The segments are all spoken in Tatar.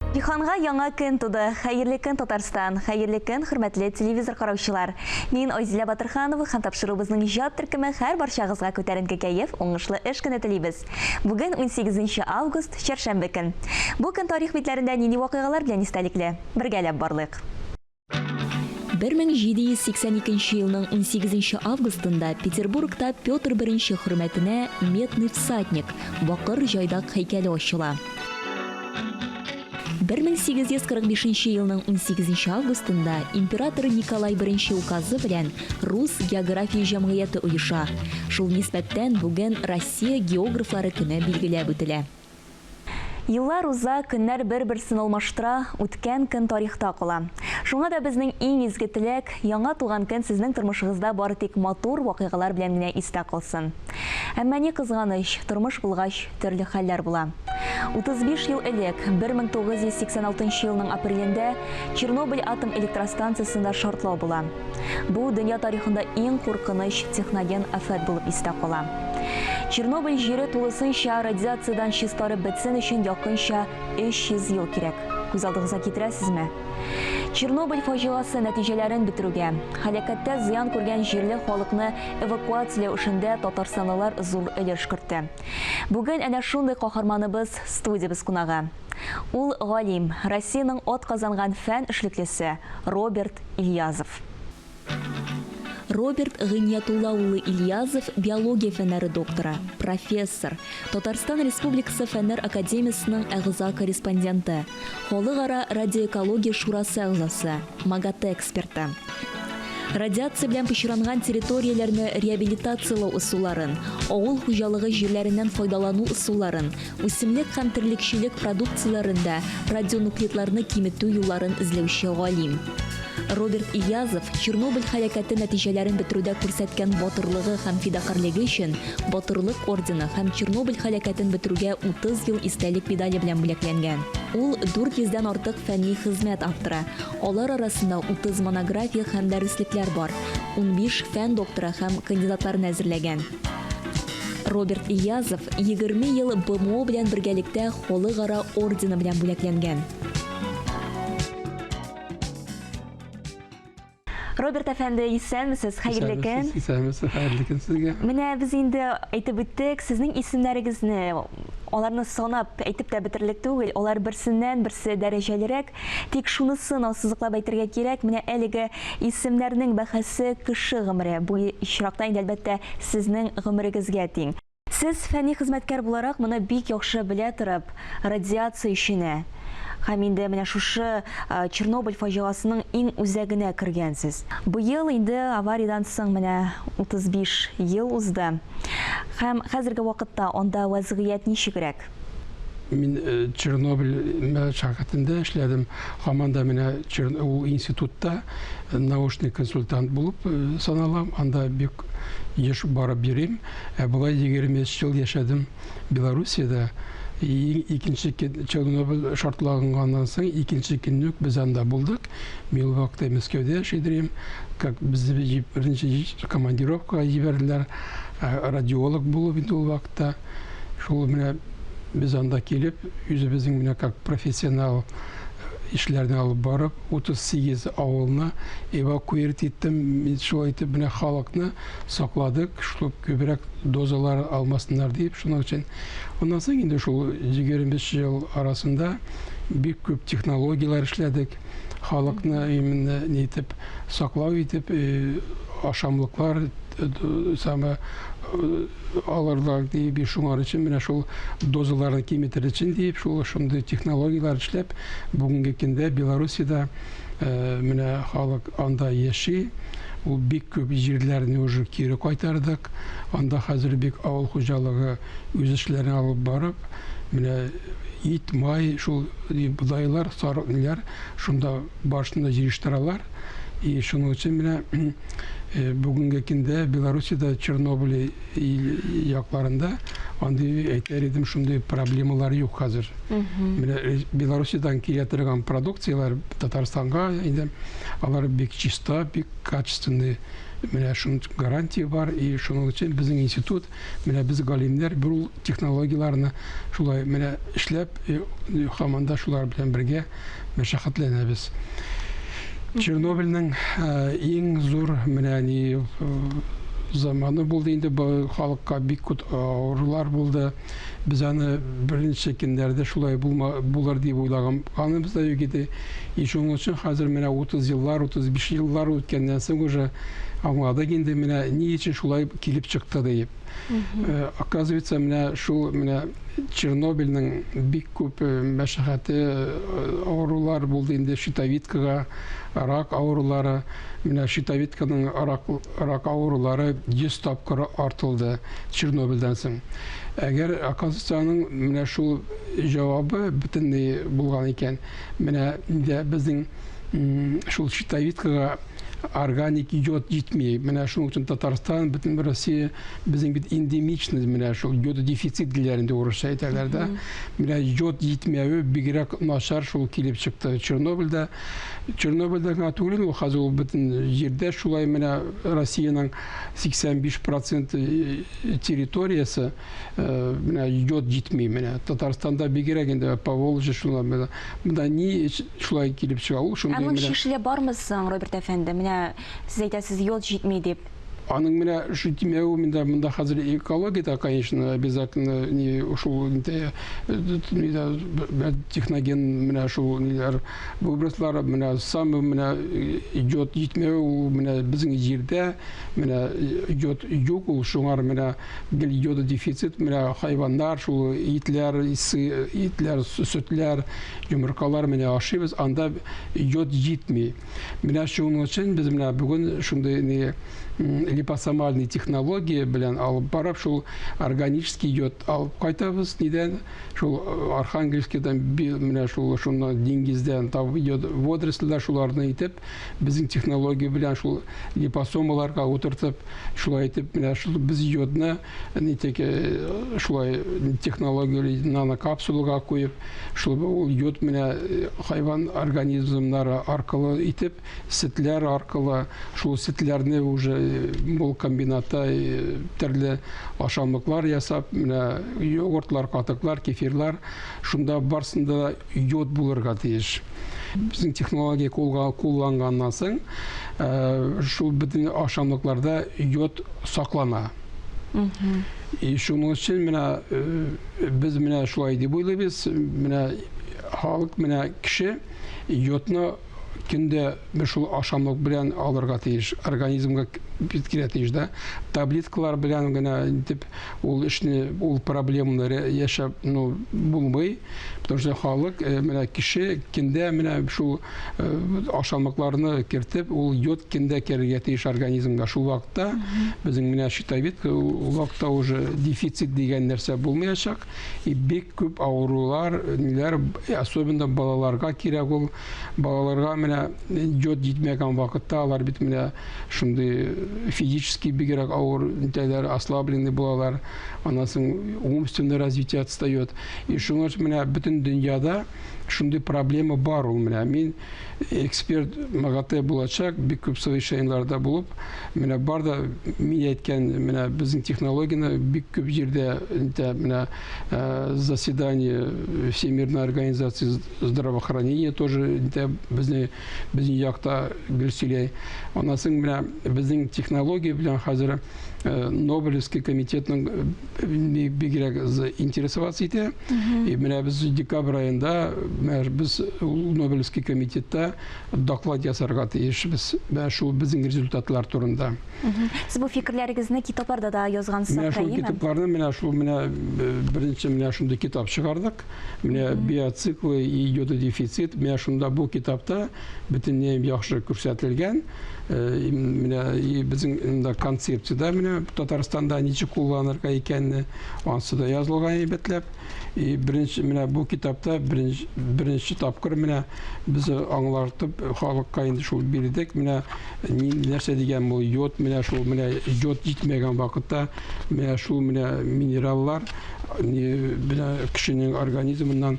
Җиһанга яңа көн туды. Хәерле көн, Татарстан! Хәерле көн, хөрмәтле телевизор караучылар! Мин Айзилә Батырханова һәм тапшыруыбызның иҗат төркеме һәр барчагызга күтәренке кәеф, уңышлы эш көне телибез. Бүген 18 август, чәршәмбе көн. Бу көн тарих битләрендә нинди вакыйгалар белән истәлекле? Бергәләп барлыйк. 1782 елның 18 августында Петербургта Петр I хөрмәтенә Медный всадник, бакыр җайдак һәйкәле ачыла. 1845 елның 18 августында император Николай I указы белән Рус география җәмгыяте оеша. Шул нисбәттән бүген Россия географлары көне билгеләп үтелә. Еллар уза, көннәр бер-берсен алмаштыра, үткән көн тарихта кала. Шуңа да безнең иң изге теләк, яңа туган көн сезнең тормышыгызда бары тик матур вакыйгалар белән генә истә калсын. Әмма ни кызганыч, тормыш булгач, төрле хәлләр була. 35 ел элек, 1986 елның апрелендә Чернобыль атом электростанциясендә шартлау була. Бу дөнья тарихында иң куркыныч техноген афәт булып истә кала. Чернобыль җире тулысынча радиациядән чистарып бетсен өчен якынча 300 ел кирәк. Күз алдыгызга китерәсезме? Чернобыль фаҗигасы нәтиҗәләрен бетерүгә, һәлакәттә зыян күргән җирле халыкны эвакуацияләү эшендә татарстанлылар зур өлеш кертте. Бүген әнә шундый каһарманыбыз студиябез кунагы. Ул галим, Россиянең атказанган фән эшлеклесе Роберт Ильязов. Роберт Гыйниятулла улы Ильязов биология фәннәре докторы, профессор, Татарстан Республикасы Фәннәр академиясенең әгъза-корреспонденты, Халыкара радиоэкология шурасы әгъзасы, МАГАТЭ эксперты. Радиация белән пычранган территорияләрне реабилитацияләү ысулларын, авыл хуҗалыгы җирләреннән файдалану ысулларын, үсемлек һәм терлекчелек продукцияләрендә радионуклидларны киметү юлларын эзләүче галим. Роберт Ильязов Чернобыль һәлакәте нәтиҗәләрен бетерүдә күрсәткән батырлыгы һәм фидакарьлеге өчен Батырлык ордены һәм Чернобыль һәлакәтен бетерүгә 30 ел истәлек медале белән бүләкләнгән. Ул 400 дән артык фәнни хезмәт авторы. Алар арасында 30 монография һәм дәреслекләр бар. 15 фән докторы һәм кандидатларын әзерләгән. Роберт Ильязов 20 ел БМО белән бергәлектә Халыкара ордены белән бүләкләнгән. Роберт әфәнде, исәнмесез, хәерле көн. Исәнмесез, хәерле көн сезгә. Менә без инде әйтеп үттек, сезнең исемнәрегезне, аларны санап әйтеп тә бетерерлек түгел, алар берсеннән берсе дәрәҗәлерәк. Тик шунысын ассызыклап әйтергә кирәк, менә әлеге исемнәрнең бәһасе кеше гомере. Бу очракта инде, әлбәттә, сезнең гомерегезгә тиң. Сез, фәнни хезмәткәр буларак, моны бик яхшы белә торып, радиация эченә һәм инде менә шушы Чернобыль фаҗигасының иң үзәгенә кергәнсез. Быел инде авариядән соң менә 35 ел узды. Һәм хәзерге вакытта анда вәзгыять ничегрәк? Мин Чернобыль ширкәтендә эшләдем. Һаман да менә ул институтта научный консультант булып саналам. Анда бик еш барып йөрим. Ә болай 23 ел яшәдем Белоруссиядә. Икенче Чернобыль шартлаганнан соң икенче көнне үк без анда булдык. Мин ул вакытта Мәскәүдә яши идем. Как безне беренче командировкага җибәрделәр. Радиолог булып инде ул вакытта. Шул менә без анда килеп, үзебезнең менә как профессионал эшләрне алып барып, 38 авылны эвакуировать иттем. Мин шулай итеп менә халыкны сакладык, шул күбрәк дозалар алмасыннар дип, шуның өчен. Аннан соң инде шул 25 ел арасында бик күп технологияләр эшләдек. Халыкны именно ни итеп саклау итеп, ашамлыклар самы алырлар дип, шуңар өчен менә шул дозаларны киметер өчен дип, шул шундый технологияләр эшләп, бүгенге көндә Белоруссиядә менә халык анда яши. Ул бик күп җирләрне уже кире кайтардык. Анда хәзер бик авыл хуҗалыгы үз эшләрен алып барып, менә ит, май, шул бодайлар, сарык ниләр шунда барысын да җыештыралар. И шуның өчен менә Бүгенге көндә Белоруссиядә Чернобыль якларында андый әйтер идем, шундый проблемалар юк хәзер. Менә Белоруссиядән килә торган продукцияләр Татарстанга инде алар бик чиста, бик качественный. Менә шуның гарантия бар, и шуның өчен безнең институт, менә без галимнәр бу технологияләрне шулай менә эшләп, һаман да шулар белән бергә мәшәкатьләнәбез. Чернобыльнең иң зур менә ни заманы булды инде, халыкка бик күп авырулар булды. Без аны беренче көннәрдә шулай булма, булыр дип уйлаганыбыз да юк иде. И шуның өчен хәзер менә 30 еллар, 35 еллар үткәннән соң уже аңладык инде менә ни өчен шулай килеп чыкты диеп. Оказывается, менә шул менә Чернобыльнең бик күп мәшәкате, авырулар булды инде щитовидкага, рак авырулары. Менә щитовидканың рак, рак авырулары 100 тапкыр артылды Чернобыльдән соң. Әгәр, оказывается, аның менә шул җавабы бөтенләй булган икән. Менә инде безнең шул щитовидкага органик йод җитми. Менә шуның өчен Татарстан, бөтен Россия безнең бит эндемичный менә шул йододефицит диләр инде урысча әйтәләр дә. Менә йод җитмәве бигрәк начар шул килеп чыкты Чернобыльдә. Чернобыльдә генә түгел, ул хәзер ул бөтен җирдә шулай менә Россиянең 85% территориясе менә йод җитми менә. Татарстанда бигрәк инде Поволжье шулай менә. Монда ни шулай килеп чыга ул шундый менә. Ә моның шишле бармы соң, Роберт әфәнде? Менә сез әйтәсез, йод җитми дип. Аның менә шу тимәве монда монда хәзер экология конечно, обязательно не шул инде техноген менә шул ниләр выброслар менә самый менә йод җитмәве ул менә безнең җирдә менә йод юк ул шуңар менә гел йододефицит менә хайваннар шул итләр итләр сөтләр йомыркалар менә ашыйбыз анда йод җитми. Менә шуның өчен без менә бүген шундый ни липосомальный технология белән алып барып, шул органический йод алып кайтабыз. Нидән? Шул Архангельскийдан менә шул шуннан диңгездән табып йод водоросльләр шуларны итеп, безнең технология белән шул липосомаларга утыртып, шулай итеп менә шул без йодны нитек шулай технология нанокапсулага куеп, шул ул йод менә хайван организмнары аркылы итеп, сөтләр аркылы, шул сөтләрне уже мул комбинатта төрле ашамлыклар ясап, менә йогуртлар, катыклар, кефирлар, шунда барсында да йод булырга тиеш. Безнең технология кулга кулланганнан соң, шул бөтен ашамлыкларда йод саклана. И шуның өчен менә без менә шулай дип уйлыйбыз, менә халык менә кеше йодны көндә бер шул ашамлык белән алырга тиеш, организмга бит тиеш да. Таблеткалар белән генә итеп ул эшне, ул проблеманы яшәп, ну, булмый. Потому что халык, менә кеше көндә менә шул ашамлыкларны кертеп, ул йод көндә керергә тиеш организмга. Шул вакытта безнең менә щитовидка ул вакытта уже дефицит дигән нәрсә булмаячак. И бик күп авырулар, ниләр, особенно балаларга кирәк ул. Балаларга менә йод җитмәгән вакытта алар бит менә шундый физически бигрәк авыр нитәләр, ослабленный булалар. Аннан соң умственное развитие отстает. И шуңа менә бөтен дөньяда шундый проблема бар ул менә. Мин эксперт МАГАТЭ булачак, бик күп совещаниеләрдә булып, менә бар да мин әйткән менә безнең технологияне бик күп җирдә нитә менә заседание Всемирной организации здравоохранения тоже нитә безне безнең якта гел сөйли. Аннан соң менә безнең технология белән хәзер Нобелевский комитетның бигрәк интересоваться итә. И менә без декабрь аенда без Нобелевский комитетта доклад ясарга тиешбез. Менә шул безнең результатлар турында. Сез бу фикерләрегезне китапларда да язгансыз, Менә шул китапларны, менә шул менә беренче менә шундый китап чыгардык. Менә биоциклы и йододефицит. Менә шунда бу китапта бөтенләй яхшы күрсәтелгән. Менә и безнең концепцияда менә менә Татарстанда ничек кулланырга икәнне, ансы да язылган әйбәтләп. И беренче менә бу китапта беренче, беренче тапкыр менә без аңлартып халыкка инде шул бирдек. Менә нәрсә дигән бу йод, менә шул менә йод җитмәгән вакытта менә шул менә минераллар менә кешенең организмыннан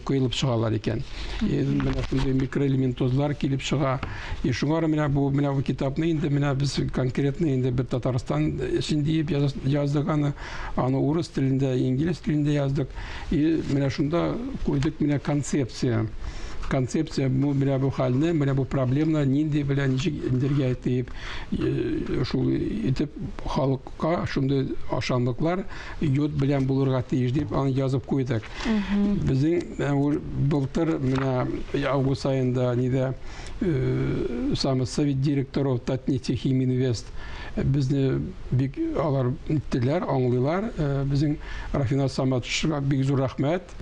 коелып чыгалар икән. И менә шундый микроэлементозлар килеп чыга. И шуңа менә бу китапны инде менә без конкретно инде бер Татарстан өчен диеп яздык аны. Аны урыс телендә, инглиз телендә яздык. И менә шунда куйдык менә концепция. Концепция бу менә бу хәлне, менә бу проблеманы нинди белән ничек индергә диеп, шул итеп халыкка шундый ашамлыклар йод белән булырга тиеш дип аны язып куйдык. Безнең былтыр менә август аенда нидә самый совет директоров Татнефтехиминвест безне бик алар иттеләр, аңлыйлар. Безнең Рафинат Саматовичка бик зур рәхмәт.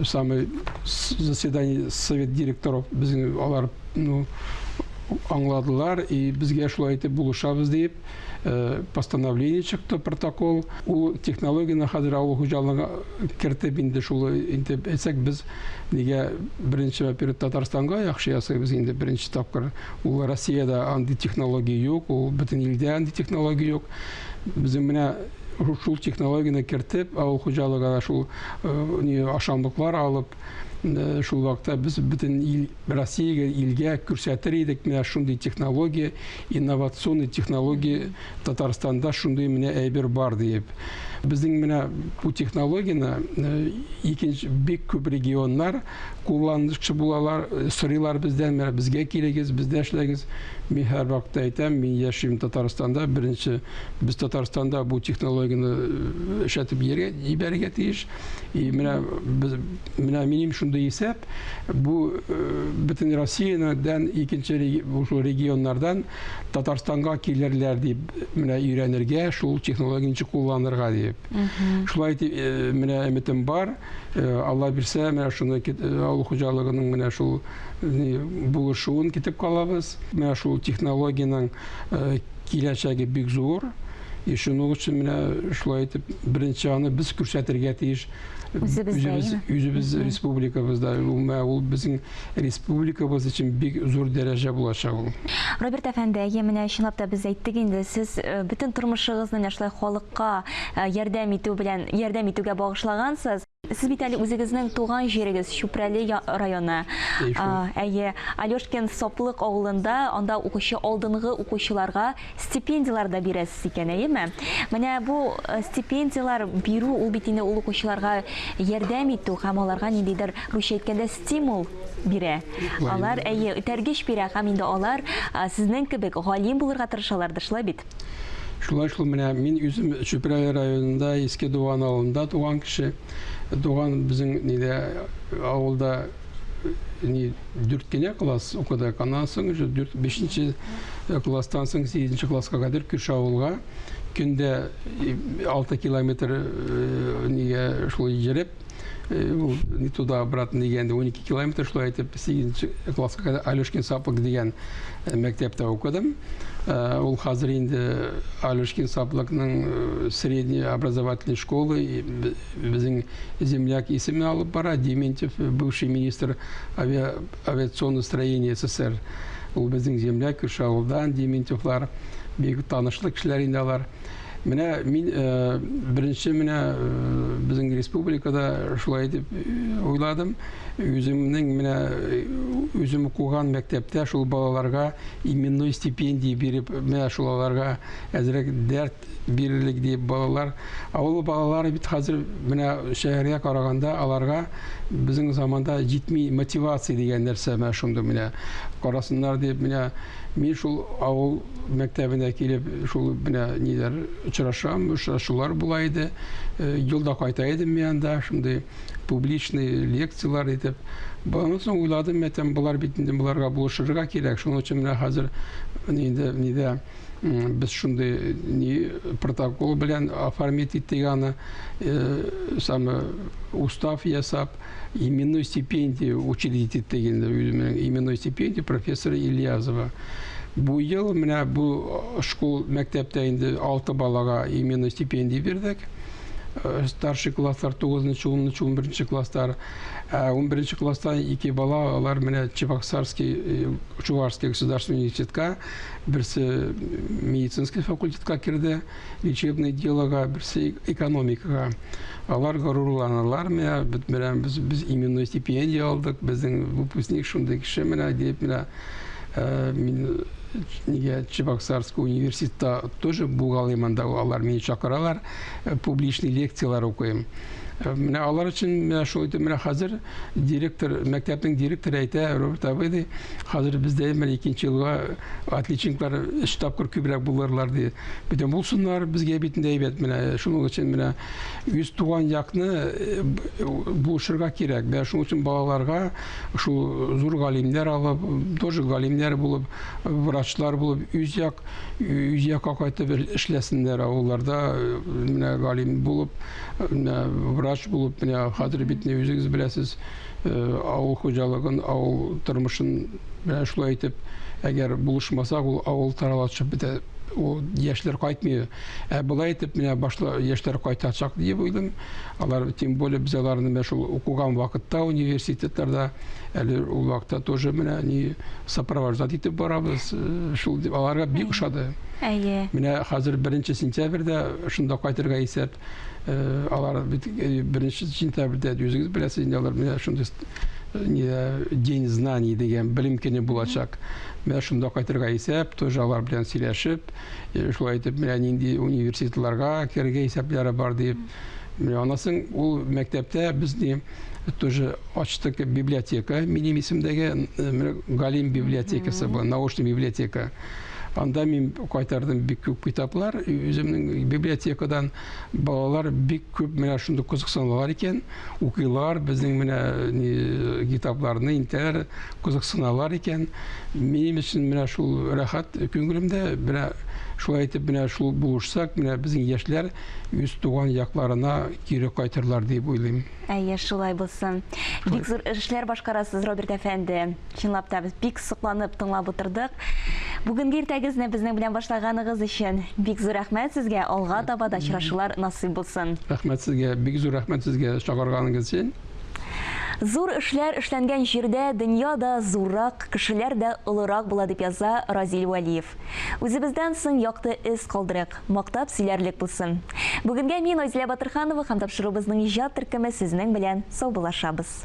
Самый заседание совет директоров безнең алар, ну, аңладылар и безгә шулай итеп булышабыз дип постановление чыкты, протокол. Ул технологияне хәзер авыл хуҗалыгына кертеп инде шул инде әйтсәк, без нигә беренче, во-первых, Татарстанга яхшы ясыйбыз инде беренче тапкыр. Ул Россиядә андый технология юк, ул бөтен илдә андый технология юк. Безнең менә шул технологияне кертеп, авыл хуҗалыгына шул ни ашамлыклар алып, шул вакытта без бөтен ил Россиягә, илгә күрсәтер идек менә шундый технология, инновационный технология, Татарстанда шундый менә әйбер бар диеп. Безнең менә бу технологияне икенче бик күп регионнар кулланучы булалар, сорыйлар бездән, менә безгә килегез, бездә эшләгез. Мин һәрвакытта әйтәм, мин яшим Татарстанда, беренче без Татарстанда бу технологияне эшләтеп җибәрергә тиеш. И менә без, менә минем шундый исәп, бу бөтен Россиядән икенче шул регионнардан Татарстанга килерләр дип, менә өйрәнергә, шул технологияне ничек кулланырга дип. Шулай итеп, менә өметем бар. Алла бирсә, менә шуны авыл хуҗалыгының менә шул булышуын китеп калабыз. Менә шул технологиянең киләчәге бик зур. И шуның өчен менә шулай итеп беренче аны без күрсәтергә тиеш. Үзебездә, Үзебез, үзебез республикабызда. Ул менә ул безнең республикабыз өчен бик зур дәрәҗә булачак ул. Роберт әфәнде, әйе, менә чынлап та без әйттек инде, сез бөтен тормышыгызны менә шулай халыкка ярдәм итү белән, ярдәм итүгә багышлагансыз. Сез бит әле үзегезнең туган җирегез Чүпрәле районы. Әйе, Алешкин Саплык авылында анда укучы алдынгы укучыларга стипендияләр дә бирәсез икән, әйеме? Менә бу стипендияләр бирү ул бит инде ул укучыларга ярдәм итү һәм аларга ниндидер, русча әйткәндә, стимул бирә. Алар, әйе, этәргеч бирә һәм инде алар сезнең кебек галим булырга тырышалардыр, шулай бит? Шулай шул, менә мин үзем Чүпрәле районында Иске Дуван авылында туган кеше. Туган безнең нидә авылда ни дүрт кенә класс укыдык. Аннан соң уже дүрт, бишенче класстан соң сигезенче класска кадәр күрше авылга көндә 6 километр нигә шулай йөреп, ул не туда обратно дигәндә 12 километр, шулай итеп сигезенче класска кадәр Алешкин Саплык дигән мәктәптә укыдым. Ул хәзер инде Алешкин Саплыкның средний образовательной школы безнең земляк исемен алып бара, Дементьев, бывший министр авиационного строения СССР. Ул безнең земляк, күрше авылдан Дементьевлар, бик танышлы кешеләр инде алар. Менә мин беренче менә безнең республикада шулай итеп уйладым. Үземнең менә үзем укыган мәктәптә шул балаларга именной стипендия биреп, менә шул аларга әзрәк дәрт бирерлек дип. Балалар, авыл балалары бит хәзер менә шәһәргә караганда аларга безнең заманда җитми мотивация дигән нәрсә, менә шундый менә карасыннар дип, менә мин шул авыл мәктәбенә килеп, шул менә ниләр очрашам, очрашулар була иде. Елда кайта идем мин анда, шундый публичный лекциялар итеп. Аннан соң уйладым, әйтәм, болар бит инде боларга булышырга кирәк. Шуның өчен менә хәзер инде нидә без шундый ни протокол белән оформить иттек аны, самый устав ясап, именной стипендию учредить иттек инде, үземнең именной стипендию профессора Ильязова. Бу ел менә бу школ мәктәптә инде 6 балага именно стипендия бирдек. Старший класслар 9, 10, 11 класслар. 11 класстан ике бала алар менә Чебоксарский, Чувашский государственный университетка, берсе медицинский факультетка керде, лечебный делога, берсе экономикага. Алар горурланалар, менә бит менә без, без именной стипендия алдык, безнең выпускник шундый кеше менә дип менә мин нигә Чебоксарский университетта тоже булгалыйм анда, алар мине чакыралар, публичный лекцияләр укыйм. Менә алар өчен менә шул итеп менә хәзер директор, мәктәпнең директоры әйтә, Роберт абый ди, хәзер бездә менә икенче елга отличниклар өч тапкыр күбрәк булырлар ди. Бүтән булсыннар, безгә бит инде әйбәт менә. Шуның өчен менә үз туган якны булышырга кирәк. Менә шуның өчен балаларга шул зур галимнәр алып, тоже галимнәр булып, врачлар булып, үз як, үз якка кайтып эшләсеннәр авылларда, менә галим булып, менә врач булып, менә хәзер бит не үзегез беләсез, авыл хуҗалыгын, авыл тормышын менә шулай итеп, әгәр булышмасак, ул авыл тарала төшеп бетә. Ул яшьләр кайтмый. Ә болай итеп менә башла яшьләр кайтачак дип уйлыйм. Алар, тем более без аларны менә шул укыган вакытта университетларда, әле ул вакытта тоже менә ни сопровождать итеп барабыз. Шул дип аларга бик ошады. Әйе. Менә хәзер 1 сентябрьдә шунда кайтырга исәп. Алар бит 1 сентябрьдә үзегез беләсез инде, алар менә шундый День знаний дигән белем көне булачак. Менә шунда кайтырга исәп, тоже алар белән сөйләшеп, шулай итеп менә нинди университетларга керергә исәпләре бар дип. Менә аннан соң ул мәктәптә без ни тоже ачтык библиотека, минем исемдәге Галим библиотекасы бу, научный библиотека. Анда мин кайтардым бик күп китаплар, үземнең библиотекадан. Балалар бик күп менә шундый кызыксыналар икән, укыйлар безнең менә китапларны, интәләр, кызыксыналар икән. Минем өчен менә шул рәхәт күңелемдә, менә шулай итеп менә шул булышсак, менә безнең яшьләр үз туган якларына кире кайтырлар дип уйлыйм. Әйе, шулай булсын. Бик зур эшләр башкарасыз, Роберт әфәнде. Чынлап та, без бик сокланып тыңлап утырдык. Бүгенге иртәгезне безнең белән башлаганыгыз өчен бик зур рәхмәт сезгә. Алга таба да очрашулар насыйп булсын. Рәхмәт сезгә, бик зур рәхмәт сезгә чакырганыгыз өчен. Зур эшләр эшләнгән җирдә дөнья да зуррак, кешеләр дә олырак була, дип яза Разил Вәлиев. Үзебездән соң якты эз калдырыйк, мактап сөйләрлек булсын. Бүгенгә мин, Айзилә Батырханова һәм тапшыруыбызның иҗат төркеме сезнең белән саубуллашабыз.